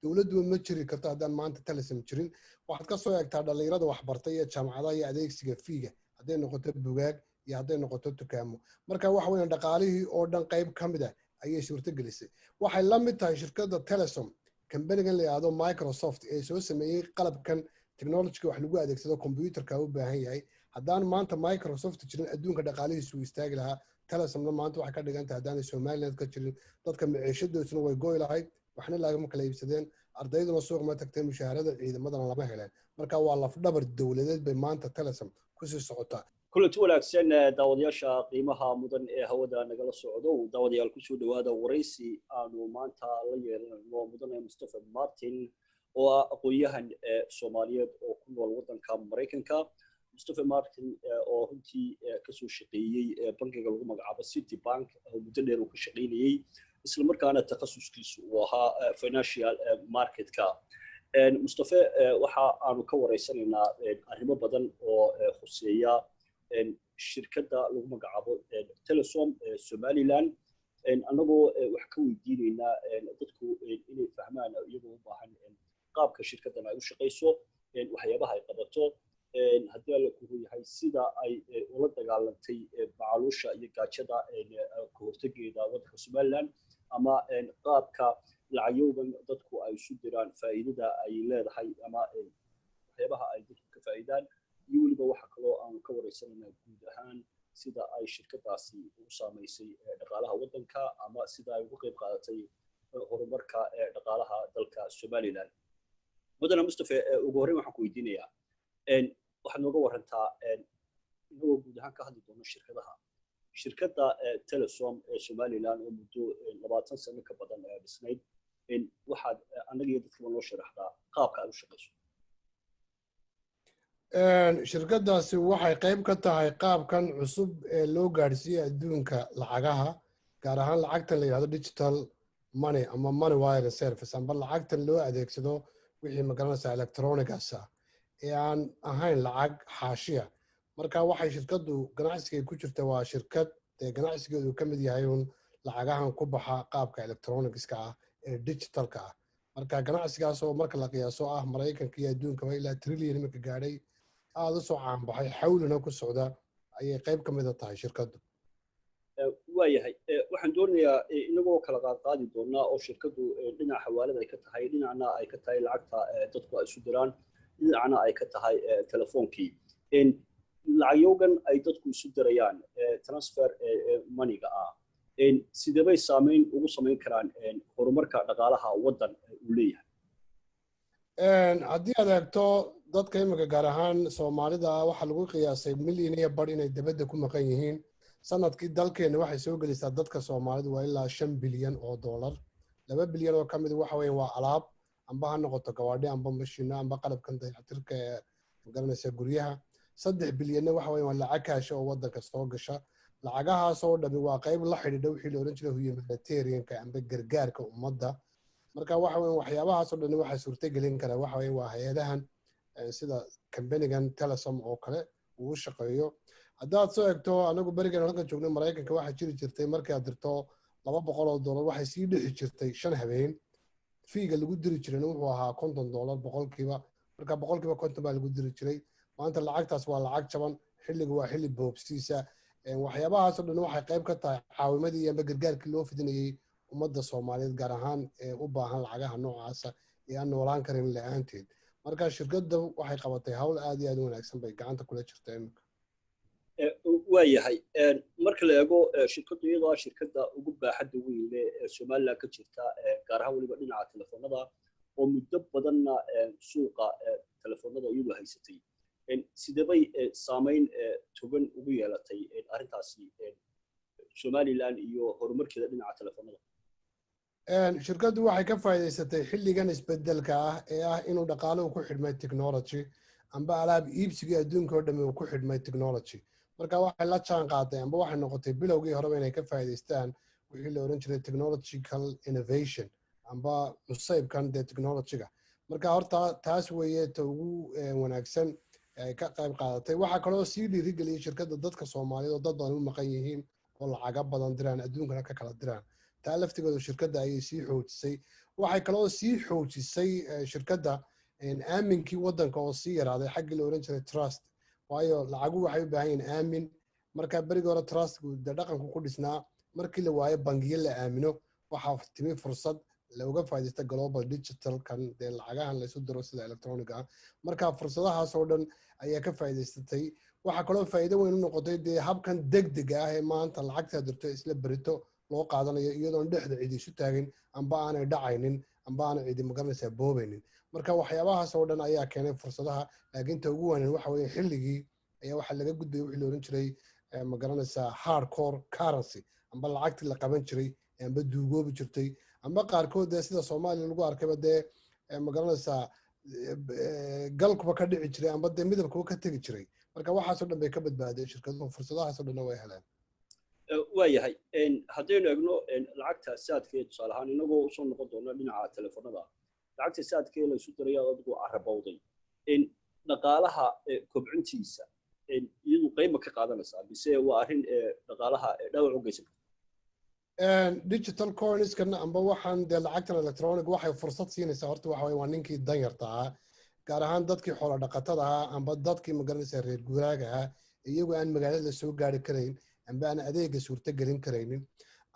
Dowladduba ma jiri karto haddaan maanta Telesom jirin. Waxaad ka soo eegtaa dhallinyarada waxbartay iyo jaamacadaha iyo adeegsiga fiiga, hadday noqoto bugaag iyo hadday noqoto dukaamo. Marka waxa weeyaan dhaqaalihii oo dhan qayb ka mid ah ayay suurto gelisay. Waxay la mid tahay shirkadda Telesom kambanigan la yidhaahdo Microsoft ee soo sameeyey qalabkan technologyga wax lagu adeegsado, computerka u baahan yahay. Haddaan maanta Microsoft jirin, adduunka dhaqaalihiisu istaagi lahaa. Telesomna maanta waxay ka dhigan tahay haddaanay Somaliland ka jirin, dadka maciishadoosuna way goy lahayd, waxna lagama kala iibsadeen, ardayduna suuq ma tagteen, mushaharada ciidamadana lama heleen. Marka waa lafdhabar dowladeed bay maanta Telesom kusii socotaa. Kulanti wanaagsan, daawadayaasha qiimaha mudan ee hawada nagala socdo. Daawadayaal, kusoo dhawaada waraysi aanu maanta la yeelanayno mudane Mustafa Martin oo ah aqoon-yahan Soomaaliyeed oo ku nool waddanka Maraykanka. Mustafa Martin oo runtii kasoo shaqeeyey bankiga lagu magacaabo City Bank oo muddo dheer uu ka shaqaynayey, islamarkaana takhasuskiisu uu ahaa financial marketka. Mustafe waxa aanu ka waraysanaynaa arrimo badan oo khuseeya shirkadda lagu magacaabo Telesom Somaliland, annagoo wax ka weydiinaynaa dadku inay fahmaan iyagoo u baahan qaabka shirkaddan ay u shaqayso, waxyaabaha ay qabato, haddii Alla kuhu yahay sida ay ula dagaalantay macaluusha iyo gaajada ka hortageeda waddanka Somaliland, ama qaabka lacagyowgan dadku ay isu diraan faa'iidada ay leedahay ama waxyaabaha ay dadku ka faa'iidaan, iyo weliba waxa kaloo aanu ka waraysanaynaa guud ahaan sida ay shirkadaasi ugu saamaysay dhaqaalaha waddanka ama sida ay uga qayb qaadatay horumarka dhaqaalaha dalka Somaliland. Mudane Mustafe, ugu horreyn waxaan ku weydiinayaa, waxaad nooga warantaa, inagoo guud ahaan ka hadli doono shirkadaha, shirkadda Telesom ee Somaliland oo muddo 20 sano ka badan dhisnayd, waxaad annaga iyo dadkaba noo sharaxdaa qaabka aad u shaqayso. Shirkaddaasi waxay qayb ka tahay qaabkan cusub ee loo gaadhsiiyey adduunka lacagaha, gaar ahaan lacagtan la yidhahdo digital money ama money wire service, amba lacagtan loo adeegsado wixii magaranaysaa electronigas ah ee aan ahayn lacag xaashiya. Marka waxay shirkaddu ganacsigay ku jirta waa shirkad dee ganacsigeedu ka mid yahay uun lacagahan ku baxa qaabka electronicska ah ee digitalka ah. Marka ganacsigaas oo marka la qiyaaso ah Maraykanka iyo adduunkaba ilaa trillion iminka gaadhay, aada u soo caanbaxay, xawlina ku socda, ayay qayb ka mida tahay shirkaddu. Waayahay, waxaan doonayaa inagoo kala qaadqaadi doonaa oo shirkaddu dhinaca xawaalada ay ka tahay, dhinacna ay ka tahay lacagta dadku ay isu diraan, dhinacna ay ka tahay telefoonkii. Lacagyowgan ay dadku isu dirayaan, transfer moneyga ah, sidebay saameyn ugu samayn karaan horumarka dhaqaalaha waddan uu leeyahay? Haddii aad eegto dadka iminka, gaar ahaan Soomaalida, waxaa lagu qiyaasay milyan iyo bar inay dibadda ku maqan yihiin. Sanadkii dalkeenna waxay soo gelisaa dadka Soomaalidu waa ilaa $5 bilyan. 2 bilyan oo ka mid waxa weya waa alaab, amba ha noqoto gawaadhi, amba mashiino, amba qalabkan dayactirka ee magaranaysa guryaha. 3 bilyanna waxa weya waa lacag kaasha oo waddanka soo gasha. Lacagahaas oo dhami waa qayb la xidhiidha wixii la odhan jiray humanitarianka amba gargaarka ummadda. Marka waxa weya waxyaabahaas oo dhani waxaa suurtagelin kara waxa weya waa hay-adahan sida kambanigan Telesom oo kale uu u shaqeeyo. Haddaad soo egto, anagu berigan halkan joognay Maraykanka, waxaa jiri jirtay markaad dirto $200 waxay sii dhixi jirtay 5 habeen. Feega lagu diri jirayna wuxuu ahaa $50 boqolkiiba. Marka 50% baa lagu diri jiray. Maanta lacagtaas waa lacag jaban, xilliga waa xilli boobsiisa. Waxyaabahaas oo dhan waxay qayb ka tahay caawimadii amba gargaarkii loo fidinayey ummadda Soomaaliyeed, gaar ahaan ee u baahan lacagaha noocaasa ee aan noolaan karin la-aanteed. Marka shirkadda waxay qabatay hawl aad iyo aad u wanaagsan bay gacanta kula jirta iminka. Waayahay, marka la eego shirkaddu iyadoo ah shirkadda ugu baaxadda weyn leh ee Somaliland ka jirta, gaar ahaan weliba dhinaca telefoonada oo muddo badanna suuqa telefoonada iyadoo haysatay, sidebay saameyn togan ugu yeelatay arrintaasi Somaliland iyo horumarkeeda dhinaca telefoonada? Shirkaddu waxay ka faa'iidaysatay xilligan isbedelka ah ee ah inuu dhaqaaluhu ku xidhmay technology, amba alaab iibsigii adduunka oo dhami uu ku xidhmay technology. Marka waxay la jaan qaaday amba waxay noqotay bilowgii horeba inay ka faa'iidaystaan wixii la odhan jiray technological innovation amba cusaybkan dee technologyga. Marka horta taas weeye ta ugu wanaagsan ay ka qayb qaadatay. Waxaa kaloo sii dhiirigeliyey shirkadda dadka Soomaaliyeed oo dad badan u maqan yihiin oo lacaga badan diraan, adduunkana ka kala diraan. Taa laftigooda shirkadda ayay sii xoojisay. Waxay kaloo sii xoojisay shirkadda aaminkii waddanka oo sii yaraaday xaggii la oran jiray trust, waayo lacagu waxay u baahan yihiin aamin. Marka berigii hore trustku dee dhaqanku ku dhisnaa. Markii la waayo bangiyo la aamino, waxaa timi fursad looga faaidaysta global digitalkan, dee lacagahan laysu diro sida electronic ah. Marka fursadahaas oo dhan ayaa ka faa'iidaysatay. Waxaa kaloo faa'iido weyn u noqotay dee habkan degdega ah ee maanta lacagtaa dirto isla berito loo qaadanayo, iyadoon dhexda cidi isu taagin, amba aanay dhacaynin, amba aanay cidi, magaranaysaa, boobaynin. Marka waxyaabahaas oo dhan ayaa keenay fursadaha, laakiin ta ugu weynan waxa weeye xilligii ayaa waxaa laga gudbayay wixii la oran jiray, magaranaysaa, hardcore currency, amba lacagtii la qaban jiray, amba duugoobi jirtay, amba qaarkood dee sida Soomaaliya lagu arkayba dee, magaranaysaa, galkuba ka dhici jiray, amba dee midabkuba ka tegi jiray. Marka waxaasoo dhan bay ka badbaadeen shirkaduhu, fursadahaasoo dhanna way heleen. Waayahay, haddaynu eegno lacagta Zaadka ee, tusaale ahaan, inagoo usoo noqon doona dhinaca telefonada, lacagta Zaadka ee laysu diray adigu carabowday, dhaqaalaha kobcintiisa iyadu qayma ka qaadanaysaa mise waa arrin dhaqaalaha dhaawac u geysan karta? Digital coinskan amba waxaan dee lacagtan electronic waxay fursad siinaysaa horta waxa weye waa ninkii danyarta ahaa, gaar ahaan dadkii xoolo dhaqatada ahaa, amba dadkii, magaranaysaa, reer guuraaga ahaa, iyagoo aan magaalada soo gaari karayn, amba aan adeega suurto gelin karaynin,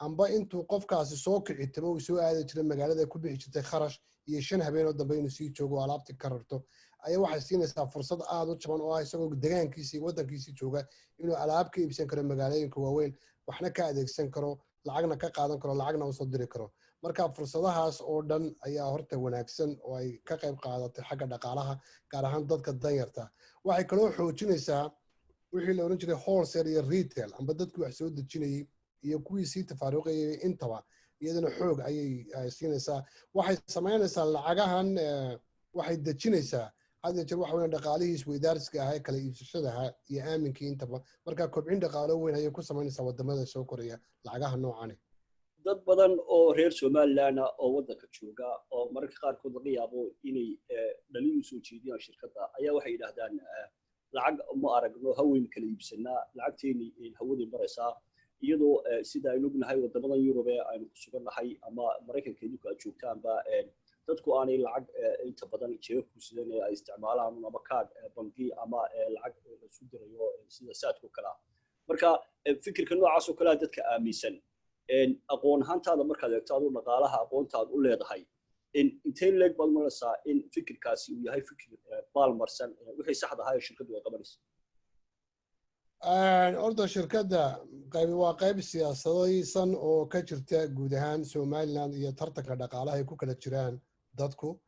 amba intuu qofkaasi soo kicitamo uu soo aadi jiray magaalada ku bixi jirtay kharash iyo 5 habeenoo dambe inuu sii joogo oo alaabtii ka rarto, ayaa waxay siinaysaa fursad aada u jaban oo ah isagoo degaankiisii, waddankiisii jooga inuu alaab ka iibsan karo magaalooyinka waaweyn, waxna ka adeegsan karo, lacagna ka qaadan karo, lacagna usoo diri karo. Marka fursadahaas oo dhan ayaa horta wanaagsan oo ay ka qayb qaadatay xagga dhaqaalaha, gaar ahaan dadka danyarta. Waxay kaloo xoojinaysaa wixii la oran jiray wholesale iyo retail, amba dadkii wax soo dejinayey iyo kuwii sii tafaaruqayay intaba, iyadana xoog ayay siinaysaa. Waxay samaynaysaa lacagahan, waxay dejinaysaa had iyo jeer waxa weyn dhaqaalihii isweydaarsiga ahaa, kala iibsashadaha iyo aaminkii intaba. Marka kobcin dhaqaalo weyn ayay ku samaynaysaa wadamada soo koraya lacagaha noocani. Dad badan oo reer Somaliland oo waddanka jooga oo mararka qaarkood laga yaabo inay dhalin u soo jeediyaan shirkadda ayaa waxay yidhaahdaan: "Lacag ma aragno, haweyn kala iibsanaa, lacagteeni hawaday maraysaa," iyadoo sida aynu ognahay waddamadan Yurub ee aynu ku sugan nahay ama Maraykanka idinku aad joogtaanba, dadku aanay lacag inta badan jeebabku sidan ee ay isticmaalaan ama kaadh bangi ama lacag laisu dirayo sida Zaadko kalea. Marka fikirka noocaas oo kalea dadka aaminsan, aqoon ahaantaada markaad eegto, aduu dhaqaalaha aqoontaad u leedahay, intee leeg baad malaysaa in fikirkaasi uu yahay fikir baalmarsan wixii saxda ahaa ee shirkaddu ay qabanaysa? Horta shirkadda qayb waa qayb siyaasadaysan oo ka jirta guud ahaan Somaliland iyo tartanka dhaqaalaha ay ku kala jiraan dadku.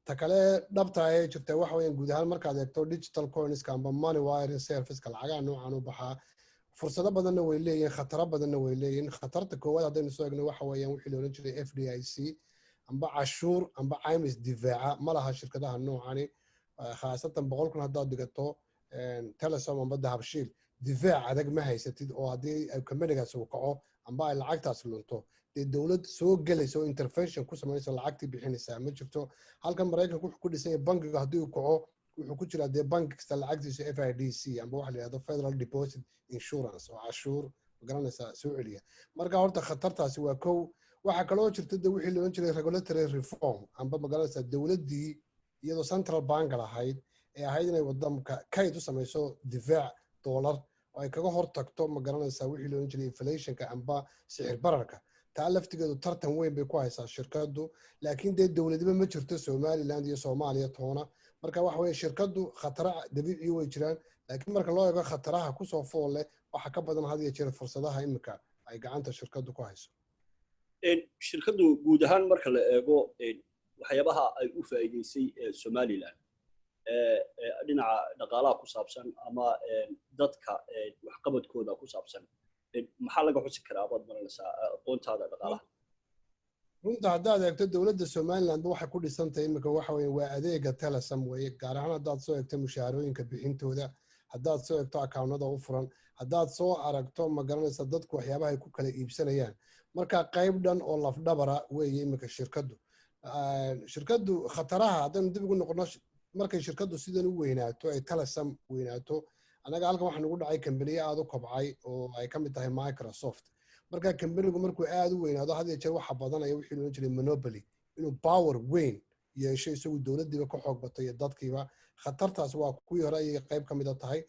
Ta kale dhabta ee jirta waxa weeyaan, guud ahaan markaad eegto digital coinska amba money wiring serviceka, lacagaha noocan u baxaa fursado badanna way leeyihin, khataro badanna way leeyihin. Khatarta koowaad haddaynu soo egno waxa weeyaan wixii la odhan jiray FDIC, amba cashuur amba caymis difaaca ma laha shirkadaha noocani. Khaasatan 100,000 haddaad dhigato Telesom amba Dahabshiil, difaac adag ma haysatid, oo haddii companygaas uu kaco amba ay lacagtaas lunto, dee dowlad soo gelaysa oo intervention ku samaynaysa, lacagtii bixinaysaa ma jirto. Halkan Maraykanku wuxuu ku dhisan yahay bankiga haddii uu kaco, wuxuu ku jiraa dee bank kasta lacagtiisa FIDC, amba waxa la yidhahdo Federal Deposit Insurance, oo cashuur, magaranaysaa, soo celiya. Marka horta khatartaasi waa kow. Waxaa kaloo jirta de wixii la odhan jiray regulatory reform, amba, magaranaysaa, dowladdii iyadoo central bank lahayd ee ahayd inay waddanka kayd u samayso difaac dollar oo ay kaga hortagto, ma garanaysaa, wixii la odhan jiray inflationka amba sixir bararka, taa laftigeedu tartan weyn bay ku haysaa shirkaddu. Laakiin dee dowladiba ma jirto Somaliland iyo Soomaaliya toona. Marka waxa weye shirkaddu khatara dabiici way jiraan, laakiin marka loo eego khataraha kusoo fool leh, waxa ka badan had iyo jeer fursadaha imika ay gacanta shirkaddu ku hayso. Shirkaddu guud ahaan marka la eego waxyaabaha ay u faa'iideysay Somaliland dhinaca dhaqaalaha ku saabsan ama dadka waxqabadkooda ku saabsan, maxaa laga xusi karaa baad maranaysaa aqoontaada dhaqaalaha? Runta haddaad eegto, dowladda Somaliland waxay ku dhisantahay imika waxa weye waa adeega Telesom weye. Gaar ahaan haddaad soo eegto mushaharooyinka bixintooda, haddaad soo eegto akawnada u furan, haddaad soo aragto, ma garanaysa, dadku waxyaabaha ay ku kala iibsanayaan. Marka qayb dhan oo lafdhabara weeye imika shirkaddu. Shirkaddu khataraha haddaynu dib ugu noqono, markay shirkaddu sidan u weynaato, ay Telesom weynaato, annaga halkan waxaa nagu dhacay kambaniye aada u kobcay oo ay ka mid tahay Microsoft. Marka kambanigu markuu aada u weynaado, had iyo jeer waxa badanaya wixii loodhan jiray monopoly. Inuu power weyn yeesho, isagu dowladdiiba ka xoog batay iyo dadkiiba. Khatartaas waa kuwii hore ayay qayb ka mida tahay,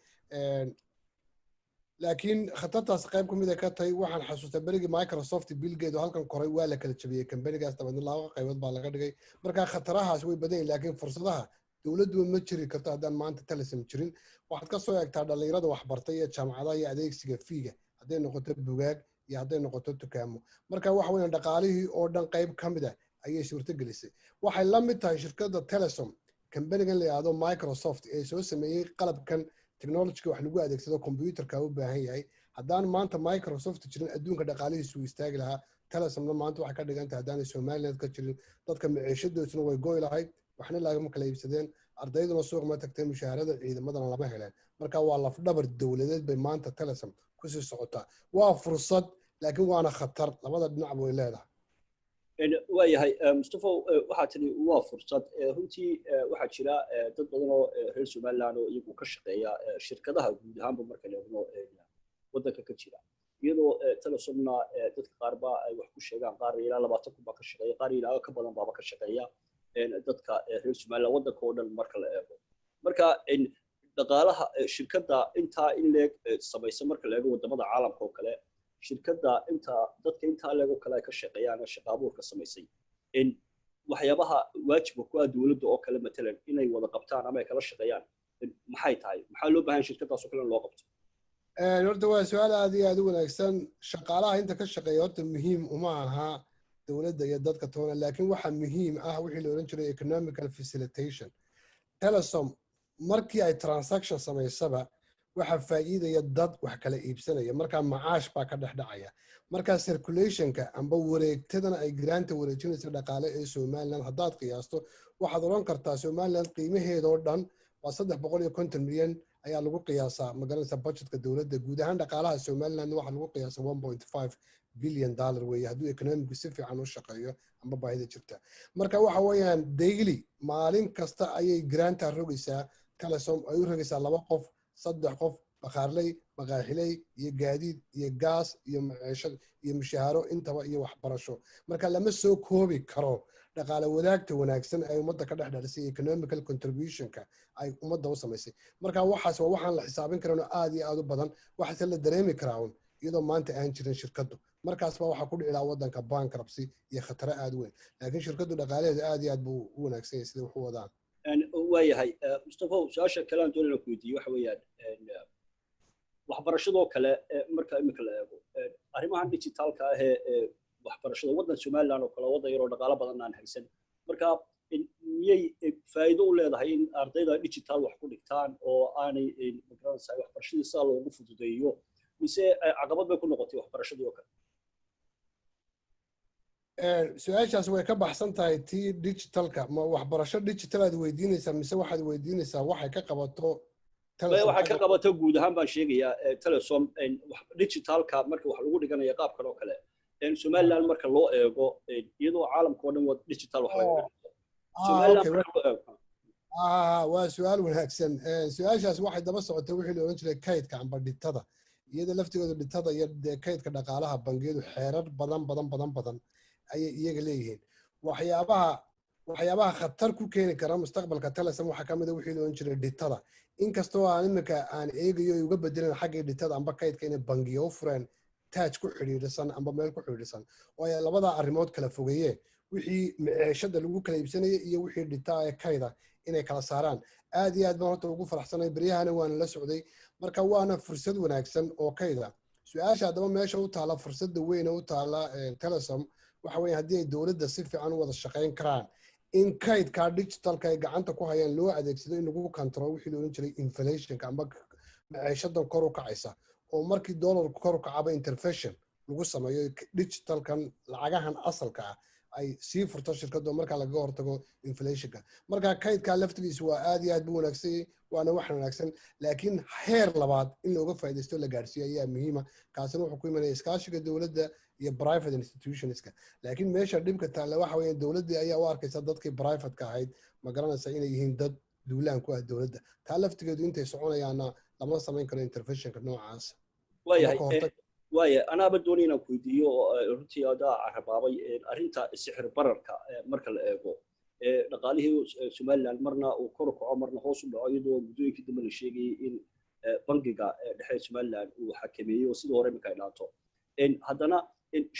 laakiin khatartaas qayb ka mida ka tahay. Waxaan xasuustaa berigii Microsoft, Bill Gates oo halkan koray, waa la kala jabiyey kambanigaas, dabeedna laba qaybood baa laga dhigay. Marka khatarahaas way badan yihin, laakiin fursadaha dowladduba ma jiri karto haddaan maanta Telesom jirin. Waxaad ka soo eegtaa dhallinyarada waxbartay iyo jaamacadaha iyo adeegsiga fiiga, hadday noqoto bugaag iyo hadday noqoto dukaamo. Marka waxa weeyaan dhaqaalihii oo dhan qayb ka mid ah ayay suurto gelisay. Waxay la mid tahay shirkadda Telesom kambanigan la yidhaahdo Microsoft ee soo sameeyey qalabkan technologyga wax lagu adeegsado, computerka u baahan yahay. Haddaan maanta Microsoft jirin, adduunka dhaqaalihiisu istaagi lahaa. Telesomna maanta waxay ka dhigan tahay haddaanay Somaliland ka jirin, dadka maciishadoosuna way goy lahayd, waxna lagama kala iibsadeen, ardayduna suuq ma tagteen, mushaharada ciidamadana lama heleen. Marka waa lafdhabar dowladeed bay maanta Telesom kusii socotaa. Waa fursad, laakiin waana khatar, labada dhinacba way leedahay. Waayahay Mustafa, waxaa tiri waa fursad. Runtii waxaa jira dad badan oo reer Somaliland oo iyagu ka shaqeeya shirkadaha guud ahaanba marka la eegno waddanka ka jira, iyadoo Telesomna dadka qaarba ay wax ku sheegaan, qaar ilaa 20,000 baa ka shaqeeya, qaar ilaa ka badan baaba ka shaqeeya dadka reer Somaliland waddanka oo dhan marka la eego. Marka dhaqaalaha shirkadda intaa in leeg samaysa, marka la eego waddamada caalamka oo kale, shirkadda inta dadka intaa leeg oo kale ay ka shaqeeyaan, shaqa abuurka samaysay, waxyaabaha waajibka ku ah dowladda oo kale matalan inay wada qabtaan ama ay kala shaqeeyaan maxay tahay? Maxaa loo baahan shirkadaas oo kale in loo qabto? Horta waa su-aal aad iyo aad u wanaagsan. Shaqaalaha inta ka shaqeeya horta muhiim uma aha dowladda iyo dadka toona, laakiin waxaa muhiim ah wixii la odhan jiray economical facilitation. Telesom markii ay transaction samaysaba, waxaa faa'iidaya dad wax kala iibsanaya, markaa macaash baa ka dhex dhacaya. Markaa circulationka amba wareegtadana ay giraanta wareejinaysa dhaqaale ee Somaliland, haddaad qiyaasto, waxaad odhan kartaa Somaliland qiimaheedoo dhan waa 350 milyan ayaa lagu qiyaasaa, magaranaysa, budgetka dowladda. Guud ahaan dhaqaalaha Somaliland waxaa lagu qiyaasaa $1.5 billion weeye, hadduu economicgu si fiican u shaqeeyo amba baahida jirta. Marka waxa weeyaan daily, maalin kasta ayay giraantaa rogaysaa Telesom, ay u rogaysaa laba qof, saddex qof, bakhaarley, maqaaxiley iyo gaadiid iyo gaas iyo maciishad iyo mushaaharo intaba iyo waxbarasho. Marka lama soo koobi karo dhaqaale wadaagta wanaagsan ay ummadda ka dhex dhalisay, economical contributionka ay ummadda u samaysay. Marka waxaas waa waxaan la xisaabin karin oo aad iyo aad u badan. Waxaase la dareemi karaa un iyadoo maanta aan jirin shirkaddu, markaas baa waxaa ku dhici lahaa waddanka bankruptcy iyo khataro aad u weyn. Laakiin shirkaddu dhaqaalaheedu aad iyo aad buu u wanaagsan yahay sida wax u wadaan. Waayahay Mustafa, su-aasha kale aan doonayna ku weydiiyo waxa weeyaan waxbarashadoo kale. Marka imika la eego arrimahan digitalka ah ee waxbarashada, waddan Somaliland oo kale, waddan yaroo dhaqaalo badan aan haysan, marka miyay faa'iido u leedahay in ardayda digital wax ku dhigtaan oo aanay, magaranaysaa, waxbarashadii sidaa loogu fududeeyo, mise caqabad bay ku noqotay waxbarashadii oo kale? Su-aashaas way ka baxsan tahay tii digitalka. Ma waxbarasho digital aad weydiinaysaa, mise waxaad weydiinaysaa waxay ka qabato? Waxay ka qabato guud ahaan baan sheegayaa. Telesom digitalka marka wax lagu dhiganaya qaabkan oo kale, Somaliland marka loo eego, iyadoo caalamka oo dhan waa digital wax laga dhigto, Somaliland marka loo eego. Waa su-aal wanaagsan. Su-aashaas waxay daba socotay wixii la odhan jiray kaydka amba dhitada. Iyada laftigooda dhitada iyo dee kaydka dhaqaalaha bangiyadu xeerar badan badan badan badan ayay iyaga leeyihiin. Waxyaabaha khatar ku keeni kara mustaqbalka Telesom waxaa ka mid a wixii la odhan jiray dhitada, inkastoo aan iminka aan eegayo ay uga bedeleen xaggii dhitada amba kaydka inay bangiyo u fureen taaj ku xidhiidhsan amba meel ku xidhiidhsan, oo ay labadaa arrimood kala fogeeyeen, wixii maceeshada lagu kala iibsanayay iyo wixii dhitaa ee kayda inay kala saaraan. Aad iyo aad baan horta ugu faraxsanay, beryahana waana la socday. Marka waana fursad wanaagsan oo kayda. Su-aasha haddaba meesha u taala, fursadda weyne u taala Telesom waxa weeye haddii ay dowladda si fiican u wada shaqayn karaan, in kaydka digitalka ay gacanta ku hayaan loo adeegsado in lagu control wixii la odhan jiray inflationka amba maciishadan kor u kacaysa, oo markii dollarku kor u kacaba intervention lagu sameeyo digitalkan, lacagahan asalka ah ay sii furto shirkaddo, markaa lagaga hortago inflationka. Marka kaydka laftigiisu waa aad iyo aad bu wanaagsan, waana wax wanaagsan, laakiin heer labaad in looga faaidaysto la gaadhsiiyo ayaa muhiima. Kaasina wuxuu ku imanaya iskaashiga dowladda iyo private institutionska. Laakiin meesha dhibka taalla waxa weeye dowladdii ayaa u arkaysa dadkii privateka ahayd, ma garanaysa, inay yihiin dad duulaan ku ah dowladda. Taa laftigeedu intay soconayaana lama samayn karo interventionka noocaas. Waayahay. Waaya, anaaba doonay inaan ku weydiiyo, runtii adaa carabaabay arrinta sixir bararka. Marka la eego dhaqaalihii Somaliland, marna uu kor u kaco, marna hoos u dhaco, iyadoo muddooyinkii dambe la sheegayay in Bangiga Dhexe Somaliland uu xakameeyey oo sidii hore iminka ay dhaato, haddana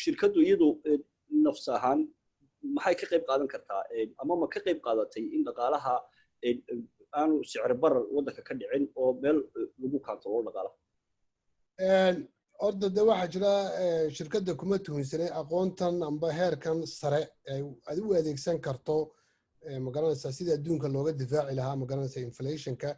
shirkaddu iyadu nafs ahaan maxay ka qayb qaadan kartaa, ama ma ka qayb qaadatay in dhaqaalaha aanu sicir barar waddanka ka dhicin oo meel lagu kaantolo dhaqaalaha? Horta de waxaa jira, shirkadda kuma tuhunsanay aqoontan amba heerkan sare aad u adeegsan karto, magaranaysaa, sidii adduunka looga difaaci lahaa, magaranaysaa, inflationka.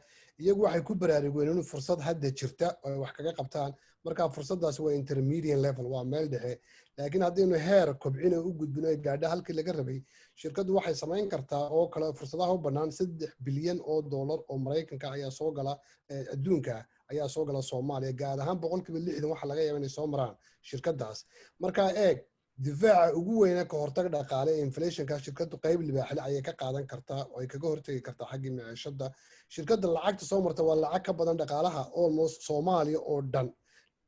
Iyagu waxay ku baraarugeen in fursad hadda jirta oo wax kaga qabtaan. Marka fursaddaas waa intermediate level, waa meel dhexe. Laakiin haddaynu heer kobcina u gudbino ay gaadha halkii laga rabay, shirkaddu waxay samayn kartaa oo kale fursadaha u bannaan. $3 bilyan oo Maraykanka ayaa soo gala adduunka, ayaa soo gala Soomaaliya. Gaar ahaan 60% waxaa laga yaaba inay soo maraan shirkaddaas. Marka eeg, difaaca ugu weyna ka hortag dhaqaale ee inflationka, shirkaddu qayb libaaxle ayay ka qaadan kartaa oo ay kaga hortegi kartaa xaggii maciishada. Shirkadda lacagta soo marta waa lacag ka badan dhaqaalaha almost Soomaaliya oo dhan.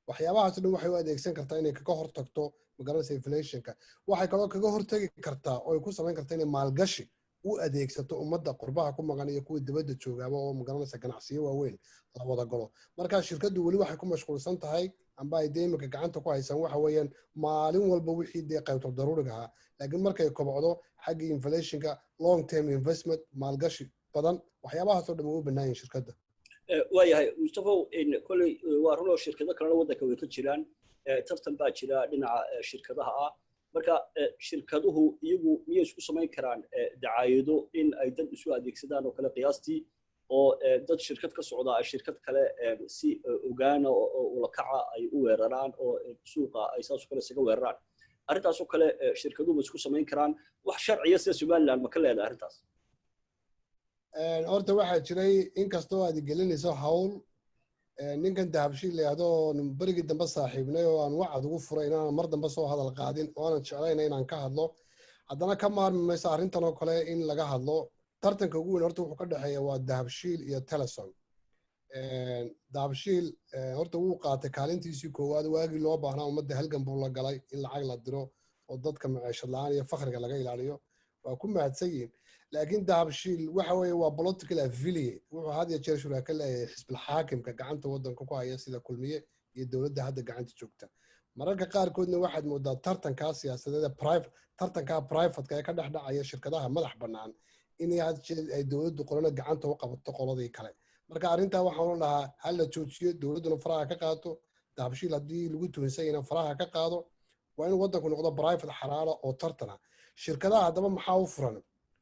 Waxyaabahaas dhan waxay u adeegsan kartaa inay kaga hortagto, magaranaysa, inflationka. Waxay kaloo kaga hortagi kartaa oo ay ku samayn kartaa inay maalgashi u adeegsato ummadda qurbaha ku maqan iyo kuwa dibadda joogaaba, oo, magaranaysa, ganacsiyo waaweyn la wada galo. Marka shirkaddu weli waxay ku mashquulsan tahay amba ay dee iminka gacanta ku haysaan waxa weeyaan maalin walba wixii dee qaybto daruuriga ahaa. Laakiin markay kobcdo, xaggii inflationka, long term investment, maalgashi badan, waxyaabahaasoo dhan way u bannaan yihin shirkadda. Waayahay, Mustafow. Kolley waa runoo shirkado kalena waddanka way ka jiraan, tartan baa jira dhinaca shirkadaha ah. Marka shirkaduhu iyagu miyay isku samayn karaan dacaayado in ay dad isu adeegsadaan oo kale qiyaastii, oo dad shirkad ka socda ay shirkad kale si ogaana oo ulakaca ay u weeraraan, oo suuqa ay saasoo kale isaga weeraraan? Arrintaasoo kale shirkaduhu ma isku samayn karaan? Wax sharciya sida Somaliland ma ka leedahay arrintaas? Horta waxaa jiray, inkastoo aad gelinayso hawl, ninkan Dahabshiil la yidhaahdo berigii dambe saaxiibnay oo aan wacad ugu furay inaanan mar dambe soo hadal qaadin oo aanan jeclayna inaan ka hadlo, haddana ka maarmi mayso arrintan oo kale in laga hadlo. Tartanka ugu weyn horta wuxuu ka dhexeeya waa Dahabshiil iyo Telesom. Dahabshiil horta wuu qaatay kaalintiisii koowaad. Waagii loo baahnaa ummadda halgan buu la galay in lacag la diro oo dadka maciishad la-aan iyo fakriga laga ilaaliyo. Waa ku mahadsan yihiin. Laakiin Dahabshiil waxa weeye waa political affiliate. Wuxuu had iyo jeer shuraaka leeyahay xisbil xaakimka gacanta waddanka ku haya, sida Kulmiye iyo dowladda hadda gacanta joogta. Mararka qaarkoodna waxaad moodaa tartankaa siyaasadeed, private, tartankaa privateka ee ka dhex dhacaya shirkadaha madax bannaan, inay had jeer ay dowladdu qolana gacanta u qabato qoladii kale. Marka arrintaa waxaan lahaa ha la joojiyo, dowladduna faraha ka qaato. Dahabshiil haddii lagu tuhunsan yahayna faraha ka qaado. Waa in waddanku noqdo private xalaala oo tartana. Shirkadaha haddaba maxaa u furan?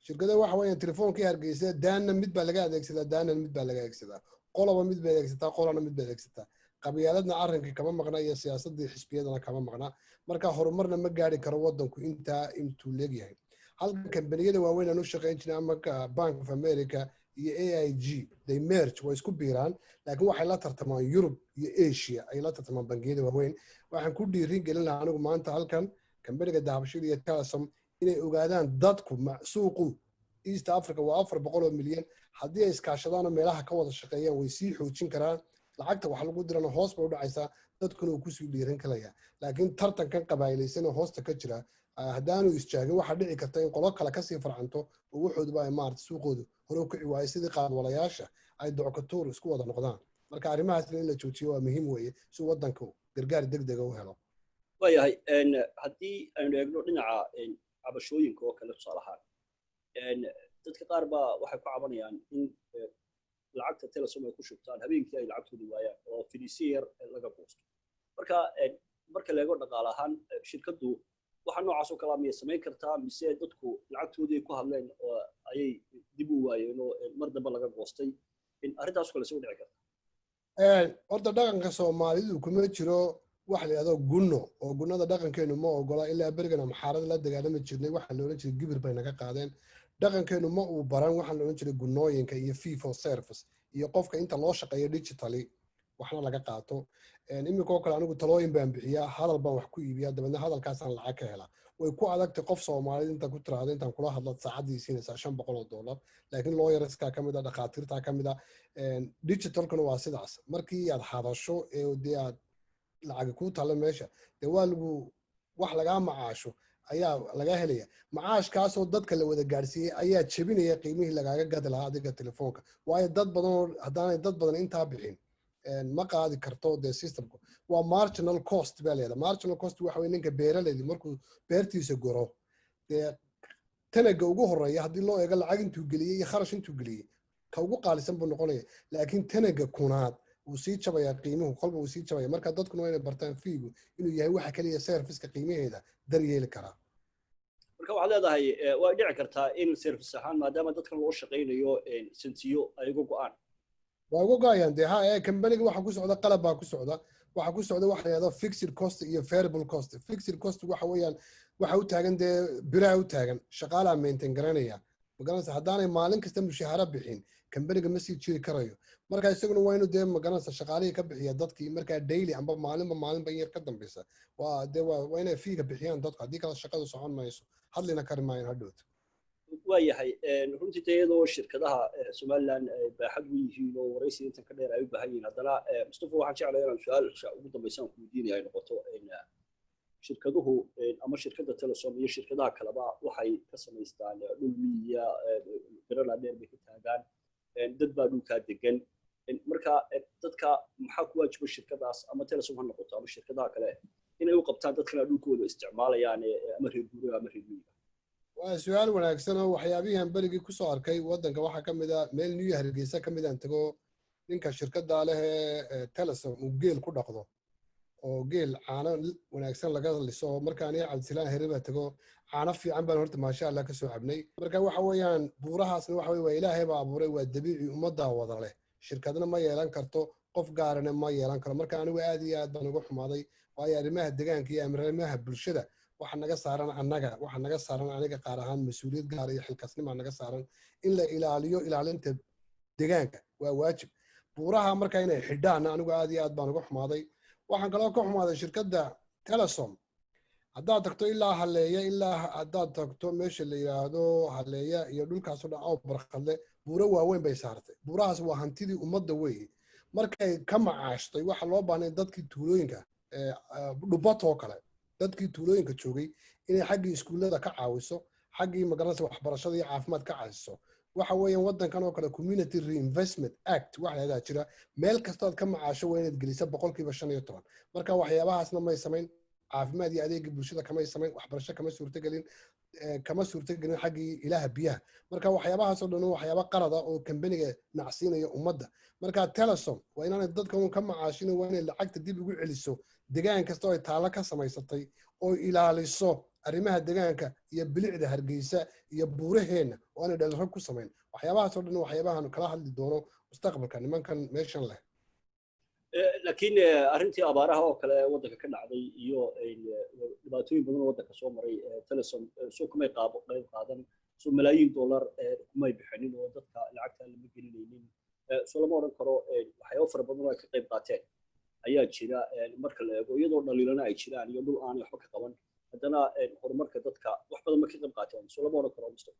Shirkadaha waxa weeyaan telefoonkii Hargeysa daanna mid baa laga adeegsadaa, daanna mid baa laga adeegsadaa, qoloba mid bay adeegsataa, qolana mid bay adeegsataa. Qabyaaladna arrinkii kama maqna iyo siyaasaddii xisbiyadana kama maqna. Marka horumarna ma gaari karo waddanku intaa intuu leegyahay. Halka kambaniyada waaweyn aan u shaqayn jiray ama Bank of America iyo AIG, they merge, way isku biiraan, laakiin waxay la tartamaan Yurub iyo Asia ay la tartamaan bangiyada waaweyn. Waxaan ku dhiirin gelin lahaa anigu maanta halkan kambaniga Dahabshiil iyo Telesom inay ogaadaan dadku suuqu East Africa waa 400 oo milyan. Haddii ay iskaashadaan oo meelaha ka wada shaqeeyaan, way sii xoojin karaan. Lacagta wax lagu dirana hoos bay u dhacaysaa, dadkuna uu kusii dhiiran karaya. Laakiin tartankan qabaa'ilaysan oo hoosta ka jira haddaanu isjaagin, waxaa dhici karta in qolo kale kasii farcanto oo waxooduba ay maarata suuqoodu hore u kici waayo, sidii qaadwalayaasha ay docokatuur isku wada noqdaan. Marka arrimahaasna in la joojiyo waa muhiim weeye, si waddanku gargaar deg dega u helo. Waayahay. Haddii aynu eegno dhinaca cabashooyinka oo kale, tusaale ahaan, dadka qaar baa waxay ku cabanayaan in lacagta Telesom ay ku shubtaan habeenkii ay lacagtooda waayaan oo fidisiya yar laga goosto. Marka marka la eego dhaqaale ahaan, shirkaddu waxa noocaas oo kalaa miyay samayn kartaa, mise dadku lacagtoodii ay ku hadleen oo ayay dib u waayeen oo mar dambe laga goostay? Arrintaas kale se u dhici karta? Horta dhaqanka Soomaalidu kuma jiro waxa la yidhahdo gunno, oo gunnada dhaqankeenu ma ogola. Ilaa berigan Amxaarada la dagaalami jirnay, waxaa la odhan jiray gibir bay naga qaadeen. Dhaqankeenu ma uu baran waxaa la odhan jiray gunnooyinka iyo fee for service iyo qofka inta loo shaqeeyo digitally waxna laga qaato. Iminka oo kale anigu talooyin baan bixiyaa, hadal baan wax ku iibiyaa, dabeedna hadalkaasaan lacag ka helaa. Way ku adagtay qof Soomaalid inta ku tiraahdo intaan kula hadla saacaddii siinaysaa $500. Laakiin lawyerskaa ka mid a, dhakhaatiirtaa ka mid a, digitalkuna waa sidaas. Markii aad hadasho ee dee aad Lacagi kuu taalla meesha, dee waa lagu wax lagaa macaasho ayaa laga helaya. Macaashkaasoo dadka la wada gaadhsiiyey ayaa jebinaya qiimihii lagaaga gadi lahaa adiga telefoonka, waayo dad badan oo haddaanay dad badan intaa bixin ma qaadi karto. Dee systemku waa marginal cost baa leedahay. Marginal cost waxa weye ninka beeraleydi markuu beertiisa goro, dee tanaga ugu horeeya haddii loo eego lacag intuu geliyey iyo kharash intuu geliyey, ka ugu qaalisan buu noqonaya. Laakiin tanaga kunaad wuu sii jabayaa, qiimuhu kolba wuu sii jabaya. Marka dadkuna waa inay bartaan feegu inuu yahay waxa keliya serviceka qiimaheeda daryeeli karaa. Marka waxaad leedahay way dhici kartaa in service ahaan, maadaama dadkan loo shaqaynayo, sentiyo ay uga go'aan. Waa uga go'ayaan dee. Ha, ee kambaniga waxa ku socda qalab baa ku socda. Waxa ku socda waxa la yidhahdo fixed cost iyo variable cost. Fixed cost waxa weeyaan waxa u taagan dee biraha u taagan, shaqaalaa maintain garanaya, magaranaysa? Haddaanay maalin kasta mushaahara bixin, kambaniga ma sii jiri karayo. Marka isaguna waa inuu dee, magaranaysa, shaqaalihii ka bixiya dadkii. Markaa daily amba maalinba maalinba in yar ka dambeysa waa dee waa inay feega bixiyaan dadku. Haddii kale shaqadu socon mayso, hadlina kari maayan hadhowto. Waayahay. Runtii dee iyadoo shirkadaha Somaliland baaxad u yihiin oo waraysi intan ka dheer ay u baahan yihiin, haddana Mustafa, waxaan jeclaya inaan su-aasha ugu dambaysa aan ku weydiinaya ay noqoto: shirkaduhu ama shirkadda Telesom iyo shirkadaha kaleba waxay ka samaystaan dhul miyiya, birala dheer bay ka taagaan, dad baa dhulkaa degan. Marka dadka maxaa ku waajiba shirkadaas, ama Telesom ha noqoto ama shirkadaha kale, inay u qabtaan dadkana dhulkooda isticmaalayaan, ama reer guuraha ama reer miyiga? Waa su-aal wanaagsan oo waxyaabihii aan berigii kusoo arkay waddanka waxaa ka mid a meel New Hargeysa ka mid aan tago, ninka shirkadda leh ee Telesom uu geel ku dhaqdo oo geel caano wanaagsan laga liso. Marka aniga Cabdisalaan Here baa tago, caano fiican baan horta, maasha Allah, kasoo cabnay. Marka waxa weeyaan buurahaasna waxa weye waa Ilaahay baa abuuray, waa dabiici, ummaddaa wada leh. Shirkadna ma yeelan karto, qof gaarana ma yeelan karo. Marka anigu aad iyo aad baan uga xumaaday, waayo arrimaha deegaanka iyo arrimaha bulshada waxa naga saaran annaga, waxa naga saaran aniga qaar ahaan mas-uuliyad gaar iyo xilkasnimaa naga saaran. In la ilaaliyo, ilaalinta deegaanka waa waajib. Buuraha marka inay xidhaanna anigu aad iyo aad baan uga xumaaday. Waxaan kaloo ka xumaaday shirkadda Telesom, haddaad tagto ilaa Haleeya, ilaa haddaad tagto meesha la yidhaahdo Haleeya iyo dhulkaasoo dhan oo Barkhadle, buuro waaweyn bay saartay. Buurahaas waa hantidii ummadda weeye. Markay ka macaashtay, waxa loo baahnay dadkii tuulooyinka dhubatoo kale, dadkii tuulooyinka joogay, inay xaggii iskuullada ka caawiso, xaggii, magaranaysa, waxbarashada iyo caafimaad ka caawiso. Waxa weeyaan waddankan oo kale Community Reinvestment Act waxa la yidhahdaa jira. Meel kastood ka macaasho waa inaad gelisa 15%. Marka waxyaabahaasna may samayn. Caafimaad iyo adeegii bulshada kamay samayn, waxbarasho kama suurtagelin, kama suurtagelin xaggii ilaha biyaha. Marka waxyaabahaasoo dhan waxyaaba qalada oo kambaniga nacsiinaya ummadda. Marka Telesom waa inaanay dadka un ka macaashin, waa inay lacagta dib ugu celiso degaan kasta oo ay taallo ka samaysatay oo ilaaliso arrimaha degaanka iyo bilicda Hargeysa iyo buuraheenna, oo aanay dhaliro ku samayn. Waxyaabahaasoo dhan waxyaabahan kala hadli doono mustaqbalka nimankan meeshan leh. Laakiin arrintii abaaraha oo kale waddanka ka dhacday iyo dhibaatooyin badan oo waddanka soo maray, Telesom soo kumay qaabo qayb qaadan? Soo malaayiin dollar kumay bixinin oo dadka lacagta lama gelinaynin? Soo lama odhan karo waxyaabo fara badan oo ay ka qayb qaateen ayaa jira, marka la eego iyadoo dhaliilana ay jiraan iyo dhul aanay waxba ka qaban, haddana horumarka dadka wax badan ma ka qayb qaateen? Soo lama odhan karo, Mustafa?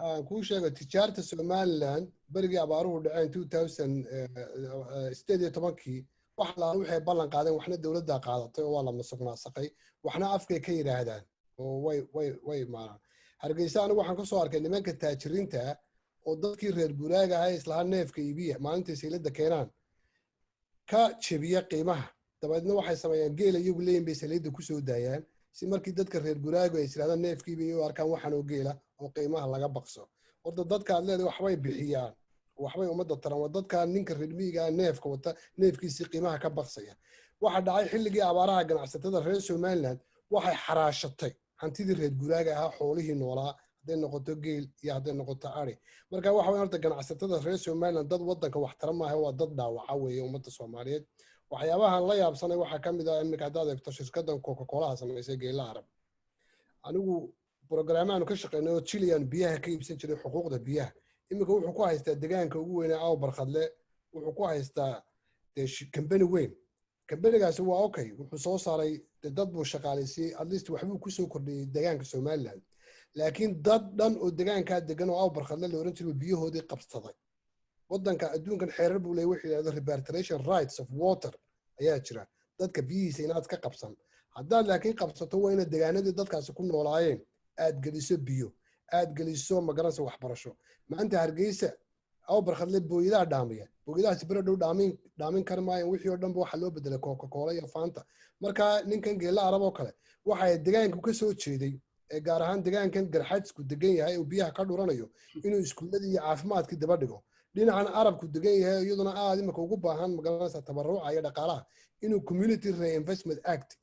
Aan kuu sheego, tijaarta Somaliland berigii abaaruhu dhaceen 2018-kii, wax laala waxay ballan qaadeen, waxna dowladdaa qaadatay oo waa la musuq maasaqay, waxna afkay ka yidhaahdaan oo way imaanaan Hargeysa. Anigu waxaan kasoo arkay nimanka taajiriinta oo dadkii reer guuraaga ahaa islahaa neefka iibiya, maalintay saylada keenaan ka jebiya qiimaha. Dabeedna waxay sameeyaan geela iyagu leeyin bay saylada kusoo daayaan, si markii dadka reer guraagu ay isirahdaan neefkiiba u arkaan waxaan oo geela oo qiimaha laga baqso. Horta dadka aad leedahay waxbay bixiyaan, waxbay ummadda taran, waa dadka ninka reer miyiga neefka wata neefkiisii qiimaha ka baqsaya. Waxa dhacay xilligii abaaraha, ganacsatada reer Somaliland waxay xaraashatay hantidii reer guraaga ahaa, xoolihii noolaa, hadday noqoto geel iyo hadday noqoto ari. Marka waxa weyn horta ganacsatada reer Somaliland dad waddanka wax tara maaha, waa dad dhaawaca weeye ummadda Soomaaliyeed. Waxyaabahan la yaabsanay waxaa ka mid ah, iminka haddaad eegto shirkaddan Coca Colaha samaysay, Geela Arab, anigu programmaanu ka shaqeynay oo Chilean biyaha ka iibsan jiray, xuquuqda biyaha. Iminka wuxuu ku haystaa degaanka ugu weynaa Aw Barkhadle, wuxuu ku haystaa dee kambani weyn. Kambanigaasi waa okay, wuxuu soo saaray dee dad buu shaqaalaysiiyey, at least waxbuu kusoo kordhiyey degaanka Somaliland. Laakiin dad dhan oo degaankaa degan oo Aw Barkhadle la oran jiray biyahoodii qabsaday. Waddanka adduunkan xeerar buu leeyahy, wuxuu yidhahdo repatriation rights of water ayaa jira. Dadka biyihiisa inaad ka qabsan. Haddaad laakiin qabsato, waa inaad degaanadii dadkaasi ku noolaayeen aad geliso biyo, aad geliso, magaranaysa, waxbarasho. Maanta Hargeysa, Aw Barkhadle, booyadaha dhaamiya, booyadahaasi bere dhow dhaamin kari maayaan. Wixii oo dhanba waxaa loo bedelay Coca Cola iyo Fanta. Marka ninkan Geela Arab oo kale waxay degaanku ka soo jeeday, ee gaar ahaan degaankan Garxajisku degan yahay oo biyaha ka dhuranayo, inuu iskuuladii iyo caafimaadkii daba dhigo. Dhinacan Arabku degan yahay, iyaduna aad imika ugu baahan, magaranaysa, tabaruca iyo dhaqaalaha, inuu Community Reinvestment Act,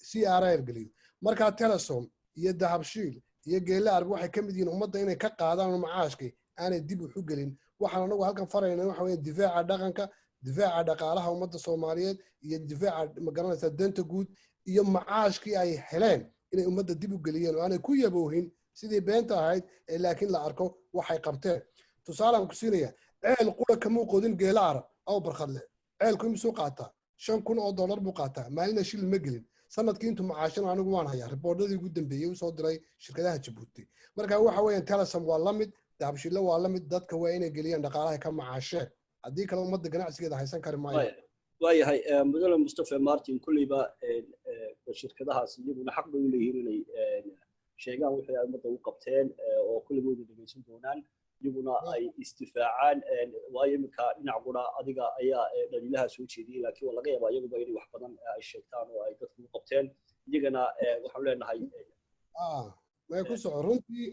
CRR, geliyo. Markaa Telesom iyo Dahabshiil iyo Geela Arab waxay ka mid yihiin ummadda inay ka qaadaan macaashkii, aanay dib uxu gelin. Waxaan anagu halkan farayna waxa weeye difaaca dhaqanka, difaaca dhaqaalaha ummadda Soomaaliyeed iyo difaaca, magaranaysa, danta guud iyo macaashkii ay heleen inay ummadda dib u geliyeen oo aanay ku yaboohin sidii beenta ahayd ee laakiin la arko waxay qabteen. Tusaalaan ku siinaya: ceel qura kamuu qodin Geela Arab, Aw Barkhadle. Ceelku imisuu qaataa? $5,000 buu qaataa. Maalina shil ma gelin sanadkii intuu macaashana. Anigu waan hayaa riboordhadii ugu dambeeyey usoo diray shirkadaha Jabuuti. Marka waxa weeyaan, Telesom waa la mid, Dahabshille waa la mid. Dadka waa inay geliyaan dhaqaalaha ka macaasheen. Haddii kale ummadda ganacsigeeda haysan kari maayo. Waayahay, mudane Mustafa Martin. Kulleyba shirkadahaas iyaguna xaq bay u leeyihiin inay sheegaan wixii ay ummadda u qabteen, oo kulligooda dhegeysan doonaan, iyaguna ay isdifaacaan. Waayo, iminka dhinac qura adiga ayaa dhaliilaha soo jeediyey, laakiin waa laga yaabaa iyaguba inay wax badan ay sheegtaan oo ay dadku u qabteen. Iyagana waxaanu leenahay May ku soco.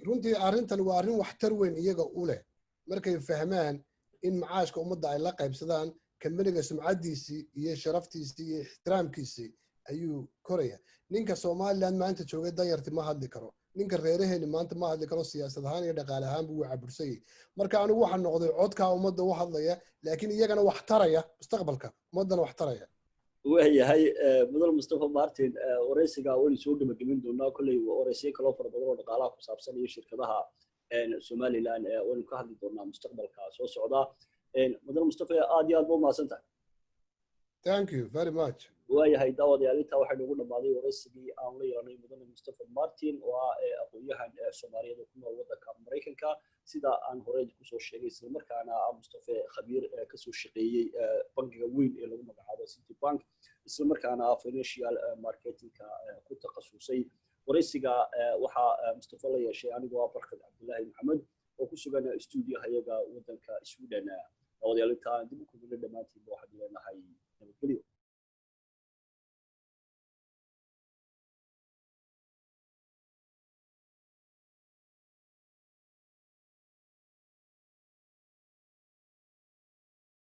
Runtii arrintan waa arrin waxtar weyn iyaga u leh markay fahmaan in macaashka ummadda ay la qaybsadaan. Kambaniga sumcaddiisii iyo sharaftiisii iyo ixtiraamkiisii ayuu koraya. Ninka Somaliland maanta joogay danyarti ma hadli karo, ninka reeraheeni maanta ma hadli karo. Siyaasad ahaan iyo dhaqaale ahaan buu cabursayay. Marka anigu waxaan noqday codkaa ummadda u hadlaya, laakiin iyagana wax taraya, mustaqbalka ummaddana wax taraya. Waayahay, mudan Mustafa Martin, waraysiga waynu soo gebagabin doonaa. Kolley waraysiyo kaloo fara badan oo dhaqaalaha ku saabsan iyo shirkadaha Somaliland waynu ka hadli doonaa mustaqbalka soo socda. Mudan Mustafa, aad iyo aad ba umahadsan tahay. Thank you very much. Waayahay, daawadayaal, intaa waxaa noogu dhammaaday waraysigii aan la yeelanay mudane Mustafa Martin, oo ah aqoon-yahan Soomaaliyeed oo ku nool waddanka Maraykanka, sida aan horey kusoo sheegay, islamarkaana ah Mustafe khabiir kasoo shaqeeyey bangiga weyn ee lagu magacaabo City Bank, islamarkaana ah financial marketingka ku takhasusay. Waraysiga waxaa Mustafa la yeeshay anigoo ah Barkad Cabdullaahi Maxamed oo ku sugan stuudiyahayaga waddanka Sweden. Daawadayaal, intaan dib u kulmina, dhammaantiinba waxaan leenahay nabadgelyo.